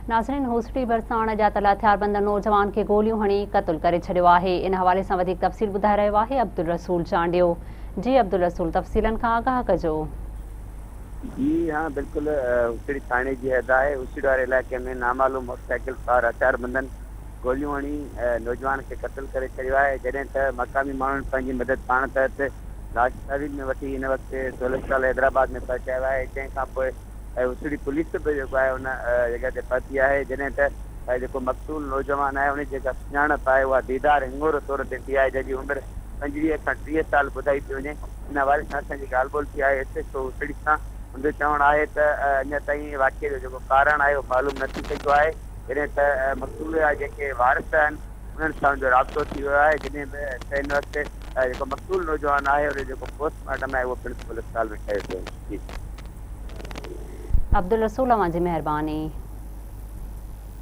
ناظرين هوسڙي ڀرسان اڻ ڄاتل هٿياربندن نوجوان کي گوليون هڻي قتل ڪري ڇڏيو آهي ان حوالي سان وڌيڪ تفصيل ٻڌائي رهيو آهي عبدالرسول چانڊيو جي عبدالرسول تفصيلن کان آگاهه ڪجو. جي ها بلڪل هوسڙي ٿاڻي جي حد آهي هوسڙي واري علائقي ۾ نامعلوم موٽرسائيڪل سوار هٿياربندن گوليون هڻي نوجوان کي قتل ڪري ڇڏيو آهي جڏهن ته مقامي ماڻهن پنهنجي مدد پاڻ تحت لاش تحويل ۾ وٺي هن وقت سول اسپتال حيدرآباد ۾ پهچايو آهي جنهن کانپوء ۽ وسڙي پوليس به جيڪو آهي ان جڳهه تي پهتي آهي جڏهن ته جيڪو مقتول نوجوان آهي ان جي جيڪا سڃاڻپ آهي اها ديدار هڱورو طور تي ٿي آهي جنهن جي عمر 25 کان 30 سال ٻڌائي پئي وڃي ان حوالي سان اسان جي ڳالهه ٻولهه ٿي آهي ايس ايڇ او وسڙي سان ان جو چوڻ آهي ته اڃا تائين واقعي جو جيڪو ڪارڻ آهي اهو معلوم نه ٿي سگهيو آهي جڏهن ته مقتول جا جيڪي وارث آهن انهن سان ان جو رابطو ٿي ويو آهي جڏهن به ته هن وقت جيڪو مقتول نوجوان آهي ان جو جيڪو پوسٽ مارٽم آهي اهو پڻ سول اسپتال ۾ ڪيو پيو وڃي جي. عبدالرسول اوهان جي مهرباني.